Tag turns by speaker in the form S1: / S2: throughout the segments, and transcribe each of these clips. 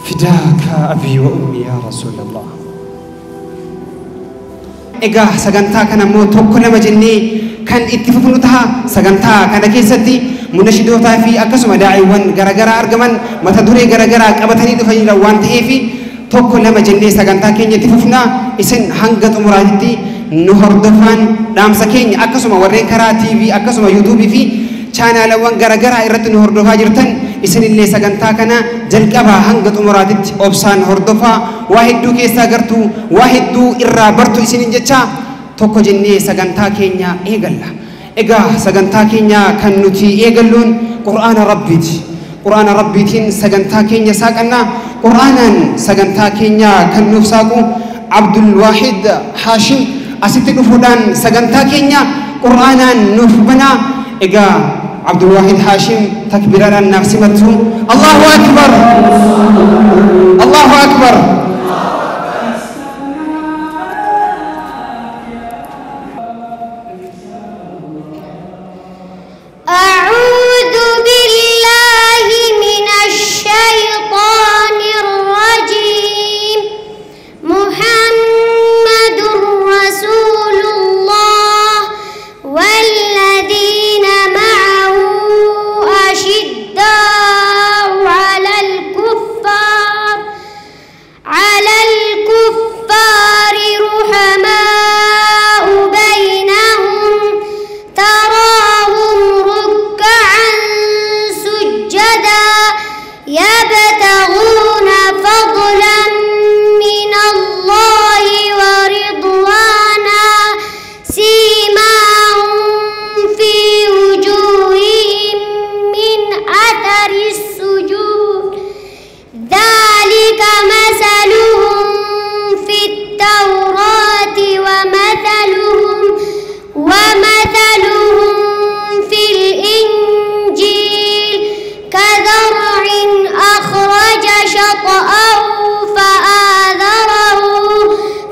S1: Fidaaka abii wa ummi yaa Rasuulallah. Egaa sagantaa kana immoo tokko lama jennee kan itti fufnu ta'a. Sagantaa kana keessatti munashidootaa fi akkasuma daa'iiwwan garaagaraa argaman mata duree garaagaraa qabatanii dhufaniidha waan ta'eef tokko lama jennee sagantaa keenya itti fufna. Isin hanga xumuraatitti nu hordofaan dhaamsa keenya akkasuma warreen karaa TV akkasuma YouTube fi chaanaalawwan garaagaraa irratti nu hordofaa jirtan isinillee sagantaa kana jalqabaa hanga xumuraatitti obsaan hordofaa waa hedduu keessaa gartuu waa hedduu irraa bartu isinin jecha tokko jennee sagantaa keenya eegalla. Egaa sagantaa keenya kan nuti eegalluun Qur'aana Rabbiiti. Qur'aana Rabbiitiin sagantaa keenya saaqannaa. Qur'aanaan sagantaa keenya kan nuuf saaqu Abdul Waahid Haashim asitti dhufuudhaan sagantaa keenya Qur'aanaan nuuf banaa. Egaa Abdul Waahid Haashim takbiiraadhaan naaf simattu. Allahu Akbar! Allahu Akbar!
S2: أعوذ بالله من الشيطان الرجيم. محمد رسول الله والذين معه أشداء على الكفار رحماء بينهم تراهم ركعا سجدا يبتغون فضلا من الله ورضوانا سيماهم في وجوههم من أثر السجود. ذلك مثلهم في التوراة ومثلهم في الإنجيل كزرع أخرج شطأه فآزره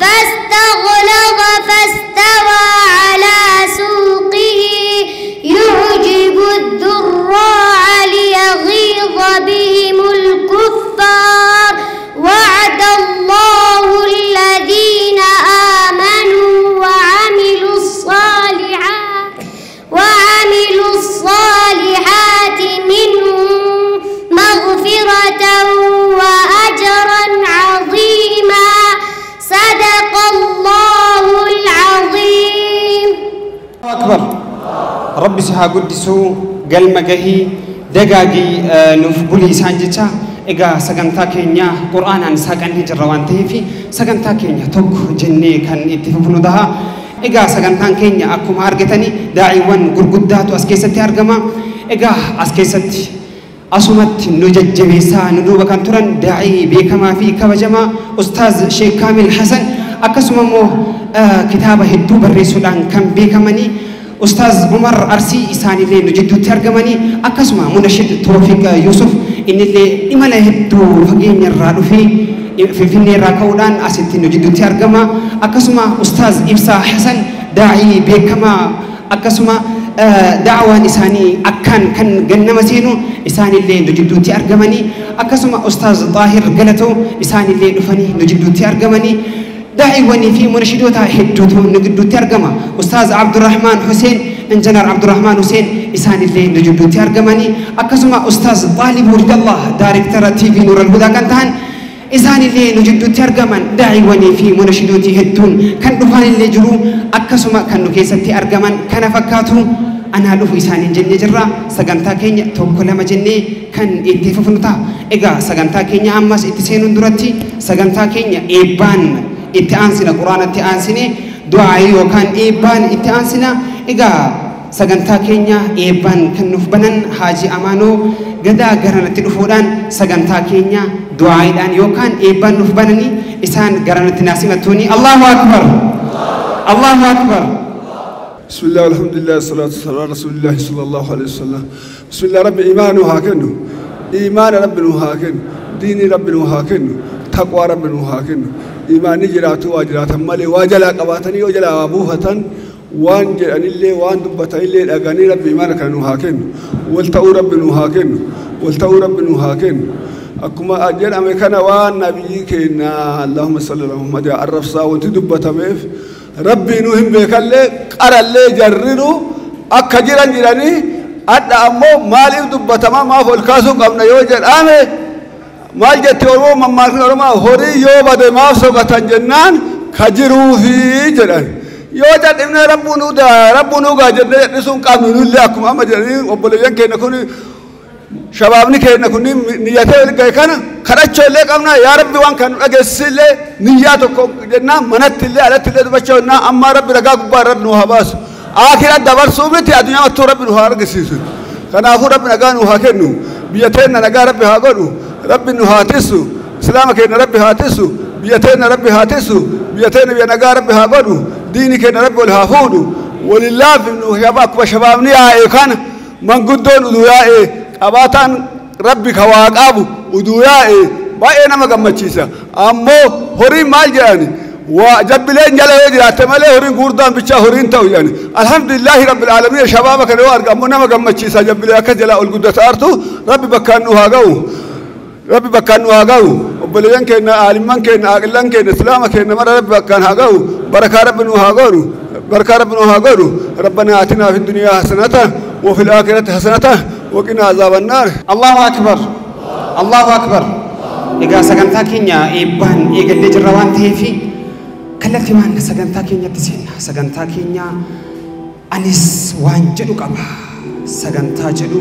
S2: فاستغلظ فاستوى على سوقه يعجب الذراع ليغيظ بهم الكفار. وعد الله الذين آمنوا وعملوا الصالحات منهم مغفرة وأجرا عظيما. صدق الله العظيم.
S1: Akbar. Rabbi si haa guddisuu galma gahii dagaagii nuuf bulii isaan jecha. Egaa sagantaa keenya Qur'aanaan saaqannee jirra waan ta'eef sagantaa keenya tokko jennee kan itti fufnu ta'a. Egaa sagantaan keenya akkuma argatanii daa'iiwwan gurguddaatu as keessatti argama. Egaa as keessatti asumatti nu jajjabeessaa nu duuba kan turan daa'ii beekamaa fi kabajamaa Ustaaz Sheek Kaamil Hasan akkasuma immoo kitaaba hedduu barreessuudhaan kan beekamanii Ustaaz Umar Arsii isaanillee nu jidduutti argamanii akkasuma Munashid Toofiq Yusuf innillee imala hedduu fageenya irraa dhufee Finfinnee irraa ka'uudhaan asitti nu jidduutti argama. Akkasuma Ustaaz Ibsaa Hasan daa'ii beekamaa akkasuma da'awaan isaanii akkaan kan gannama seenu isaanillee nu jidduutti argamanii akkasuma Ustaaz Xaahir Galatoo isaanillee dhufanii nu jidduutti argamanii daa'iiwwanii fi munashidoota hedduutu nu gidduutti argama. Ustaaz Abdurrahmaan Hussein, Injinar Abdurrahmaan Hussein isaanillee nu jidduutti argamanii akkasuma Ustaaz Xaalib Wurdallah Daayirektara TV Nuur Al-Hudaa kan ta'an isaanillee nu jidduutti argaman daa'iiwwanii fi munashidootii hedduun kan dhufanillee jiru akkasuma kan nu keessatti argaman kana fakkaatu anaa dhufu isaaniin jennee jirra. Sagantaa keenya tokko lama jennee kan itti fufnu ta'a. Egaa sagantaa keenya ammas itti seenuun duratti sagantaa keenya eebbaan itti aansina, Qur'aanatti aansine du'aayii yookaan eebbaan itti aansina. Egaa sagantaa keenya eebbaan kan nuuf banan Haaji Amaanoo Gadaa garanatti dhufuudhaan sagantaa keenya du'aayiidhaan yookaan eebbaan nuuf bananii isaan garanatti naasimattuuni. Allahu Akbar! Allahu Akbar!
S3: بسم الله والحمد لله والصلاة والسلام على رسول الله صلى الله عليه وسلم. بسم الله رب إيمان وهاكنه إيمان رب وهاكنه ديني رب وهاكنه تقوى رب وهاكنه إيمان جراتو واجرات مالي واجلا قباتني وجلا أبوهة وان جراني اللي وان دبتني اللي الأغاني رب إيمان كانوا هاكنه والتأو رب وهاكنه والتأو رب وهاكنه Akkuma jedhame kana waan nabiyyi keenya Allahumma salli ala Muhammad arrabsaa wanti dubbatameef rabbii nu hin beekallee qarallee jarrinu akka jiran jiranii adda ammoo maaliif dubbatama maaf ol kaasuu qabna yoo jedhame maal jetti Oromoo mammaakni Oromoo horii yoo bade maaf soqatan jennaan ka jiruufi jedhan yoo jedhimne rabbuu nuugaa jennee jedhisuun qabnu nullee akkuma amma jedhanii obboleeyyan keenya kun shabaabni keenya kun niyyatee ol ga'e kana kadhachuu illee qabna yaa rabbi waan kan nu dhageessisillee niyyaa tokko jennaan manatti illee alatti illee dubbachuu jennaan ammaa rabbi ragaa gubbaa irratti nu haa baasu akira dabarsuu miti addunyaa mattuu rabbi nu haa argisiisu kanaafuu rabbi nagaa nu haa kennu biyya teenna nagaa rabbi haa godhu rabbi nu haa tissu islaama keenya rabbi haa tissu biyya teenna rabbi haa tissu biyya teenna biyya nagaa rabbi haa godhu diini keenya rabbi ol haa fuudhu walillaaf nu akkuma shabaabni yaa'e kana manguddoon uduu yaa'e qabaataan rabbi ka waa qabu uduu yaa'e baay'ee nama gammachiisa ammoo horiin maal jedhani waa jabbileen jala yoo jiraatte malee horiin gurguddaan bichaa horiin ta'u jedhani alhamdulillaahi rabbil aalamiin shabaaba kana yoo arga ammoo nama gammachiisa jabbilee akka jalaa ol guddata artu rabbi bakkaan nu haa ga'u rabbi bakkaan nu haa ga'u obboleeyyan keenya aalimman keenya aaqillan keenya islaama keenya mara rabbi bakkaan haa ga'u barakaa rabbi nu haa godhu barakaa rabbi nu haa godhu rabbana aatinaa fi dunyaa hasanata wa fil aakhirati hasanata wa qinaa azaaban naar.
S1: Allahu akbar Allahu akbar. Egaa sagantaa keenya eebbaan eegallee jirra waan ta'eef kallattii waan sagantaa keenyatti seenna. Sagantaa keenya anis waan jedhu qaba. Sagantaa jedhu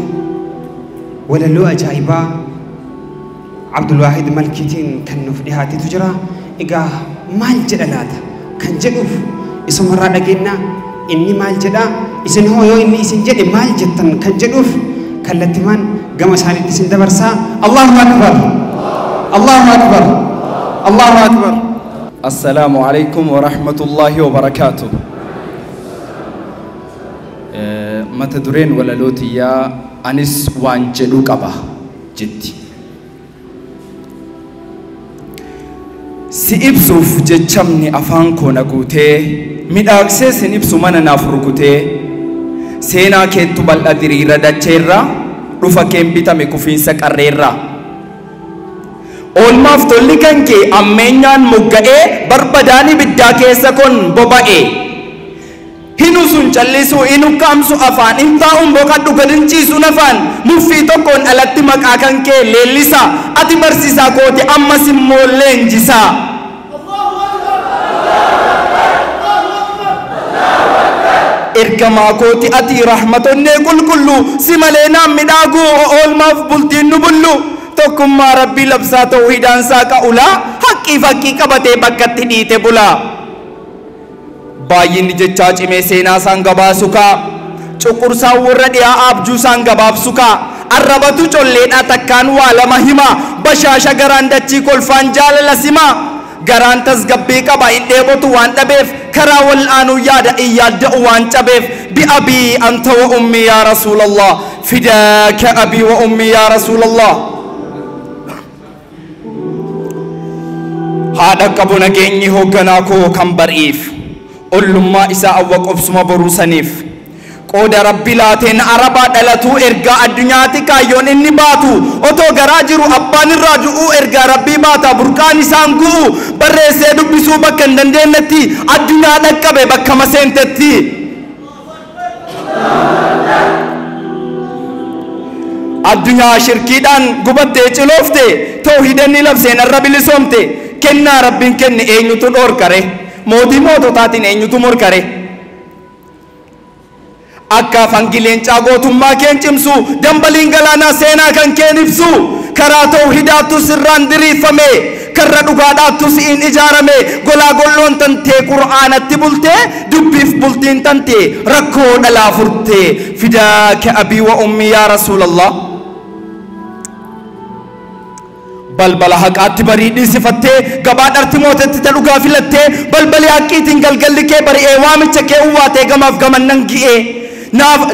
S1: walaloo ajaa'ibaa Abdulwaahid Malkiitiin kan nuuf dhihaatetu jira. Egaa maal jedha laata kan jedhuuf isumarraa dhageenya inni maal jedha isin hoo yoo inni isin jedhe maal jettan kan jedhuuf kallattimaan gama isaaniitti isin dabarsaa. Allahu akbar Allahu akbar Allahu akbar.
S4: Assalaamu alaikum wa rahmatullahi wa barakaatuh. Mata dureen walaloo tiyyaa anis waan jedhu qaba jetti. Si ibsuuf jechamni afaan koo na guutee midhaagsee sin ibsu mana naaf rukutee seenaa keettu bal'a diriira dacheerra dhufa keen bitame kufiinsa qarreerra. Oolmaaf tolli kan kee ammeenyaan mogga'ee barbadaan ibiddaa keessa kon boba'e. Hinu sun callisuu hin ukkaamsu afaan hin taa'uun boqadhu gad hin ciisuun afaan muffii tokkoon alatti maqaa kan kee leellisa ati barsiisaa kooti ammas immoo leenjisaa. Ergamaa kooti ati rahmatonnee qulqullu si malee naan midhaaguu oolmaaf bultiin nu bullu tokkummaa rabbii labsaa tawhiidhaan saaqa ulaa haqqii fakkii qabatee bakkatti dhiite bulaa. Baay'inni jechaa cimee seenaa isaan gabaasu kaa cuqursaan warra dhiyaa abjuu isaan gabaabsu kaa arrabatu colleedhaa takkaan waa lama hima bashaasha garaan dachii kolfaan jaalala sima garaan tasgabbii qaba hin dheebotu waan dhabeef karaa wal aanuu yaada in yaadda'u waan cabeef bi'abii anta wa ummii yaa rasuulallah fidaaka abii wa ummii yaa rasuulallah. Haadha qabu nageenyi hoogganaa koo kan bariif ollummaa isaa awwa qobsuma boruu saniif qooda rabbi laateen arabaa dhalatuu ergaa addunyaatti kaayyoon inni baatu otoo garaa jiru abbaan irraa du'uu ergaa rabbii baata burqaan isaan gu'u barreessee dubbisuu bakka hin dandeenyetti addunyaa dhaqqabe bakka maseentetti. Addunyaa shirkiidhaan gubattee ciloofte toohidanni labseen irra bilisoomte kennaa rabbiin kenne eenyutu dhoorkare mootii moototaatiin eenyutu morkare. Akka afaan leencaa gootummaa keen cimsu dambaliin galaanaa seenaa kan keen ibsu karaa tawhidaattu sirraan diriirfame karra dhugaadhaattu si'iin ijaarame golaa golloon tantee qur'aanatti bultee dubbiif bultiin tantee rakkoo dhalaa furtee fidaaka abii wa ummii yaa rasuulallah. Balbala haqaatti barii dhiisifattee gabaa dharti mootetti ta dhugaa filattee balbali haqqiitiin galgalli kee bari'ee waamicha kee uwwaatee gamaaf gamannan gi'ee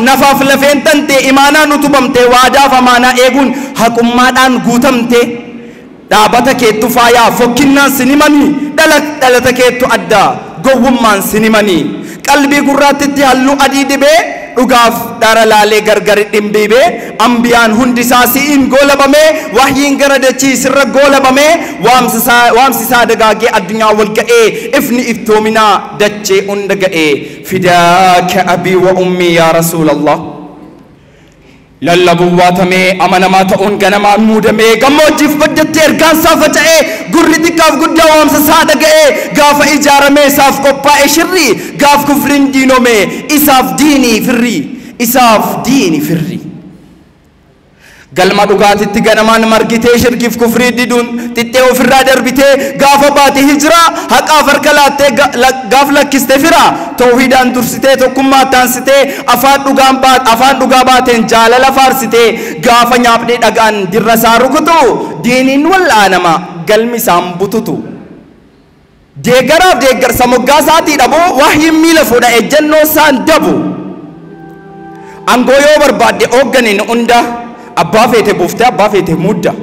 S4: nafaaf lafeen tantee imaanaan utubamtee waadaaf amaanaa eeguun haqummaadhaan guutamtee dhaabata keettu faayaa fokkinnaan sinimanii dhalata keettu addaa gowwummaan sinimanii qalbii gurraattitti halluu adii dibee Dhugaaf dhara laalee gargari dhimbiibee ambiyaan hundi isaa si'iin goolabamee wahyiin gara dachii sirra goolabamee waamsisaa dagaagee addunyaa wal ga'ee ifni iftoominaa dachee hunda ga'ee fidaaka abii wa ummii yaa rasuulallah. Lallabuu waatamee amanamaa ta'uun ganamaan muudamee gammoojjiif baddattee ergaan isaa faca'ee gurri xiqqaaf guddaa waamsa isaa dhaga'ee gaafa ijaaramee isaaf qophaa'e shirri gaaf kufriin diinome isaaf diinii firri isaaf diini firri. Galma dhugaatitti ganamaan margitee shirkiif kufrii diduun xixxee ofirraa darbitee gaafa baate hijiraa haqaaf harka laattee gaaf lakkiste fira tawhiidaan dursitee tokkummaa taansitee afaan dhugaa baateen jaalala faarsitee gaafa nyaaphnee dhagaan dirra isaa rukutu diiniin wal'aanama galmi isaan bututu. Deeggaraaf deeggarsa moggaa isaatii dhabu wahyiin miila fuudha ejjennoo isaan dabu. Angoo yoo barbaadde hoogganiin hunda abbaa feete buuftee abbaa feete mudda.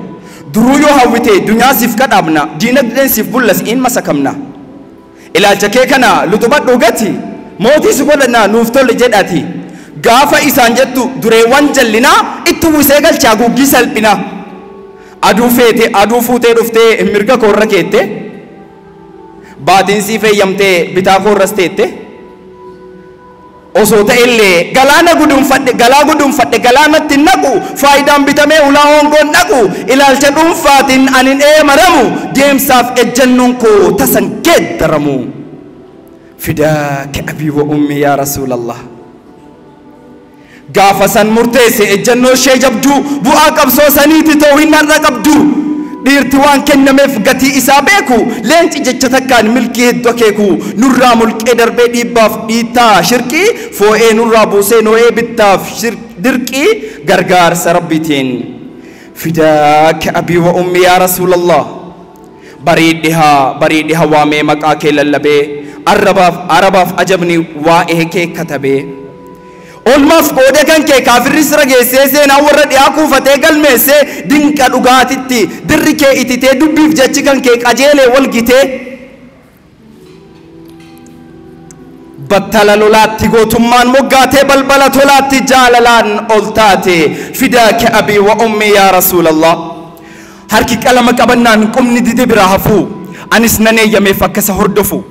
S4: Duruu yoo hawwite dunyaa siif kadhaabna diinagdeen siif bullas in masakamna. Ilaalcha kee kana luxubadhu gati mootii si godhanna nuuf tole jedhati. Gaafa isaan jettu dureewwan jallinaa itti uwwisee galchaa guggii salphina. Aduu feete aduu fuutee dhuftee mirga koorra keette. Baatiin siif eeyyamtee bitaa koorras teette. Osoo ta'ellee galaana guduunfadhe galaa guduunfadhe galaanatti naqu faayidaan bitamee ulaa hongoon naqu ilaalcha dhuunfaatiin anin eemaramu deemsaaf ejjennoon koo tasan geeddaramu. Fidaaka abii wa ummi yaa rasuulallah. Gaafa san murteesse ejjennoo ishee jabduu bu'aa qabsoo saniiti ta'uu hin har'a qabdu. Dhiirti waan kennameef gatii isaa beeku leenci jecha takkaan milkii hedduu akeeku nurraa mulqee darbee dhiibbaaf dhiittaa shirqii foo'ee nurraa buusee noo'ee bittaaf dirqii gargaarsa rabbiitiin. Fidaaka abii wa ummi yaa rasuulallah. Barii dhihaa waamee maqaa kee lallabee arabaaf ajabni waa'ee kee katabee. Olmaaf qooda kan kee kaafirri sira geessee seenaa warra dhiyaa kuufatee galmeessee dinqa dhugaatitti dirri kee ititee dubbiif jechi kan kee qajeelee wal gitee. Battala lolaatti gootummaan moggaatee balbala tolaatti jaalalaan ol taate fidaaka abii wa ummi yaa rasuulallah. Harki qalama qabannaan qubni dide biraa hafuu anis nan eeyyameef akka isa hordofu.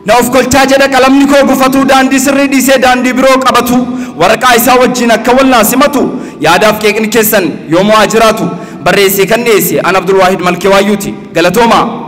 S4: Na of kolchaa jedha qalamni koo gufatu daandii sirrii dhiisee daandii biroo qabatu waraqaa isaa wajjin akka walnaa simatu yaadaaf qeeqni keessan yoomuu haa jiraatu barreessee kan dhiyeesse an Abdulwaahid Malkee Waayyuuti galatooma.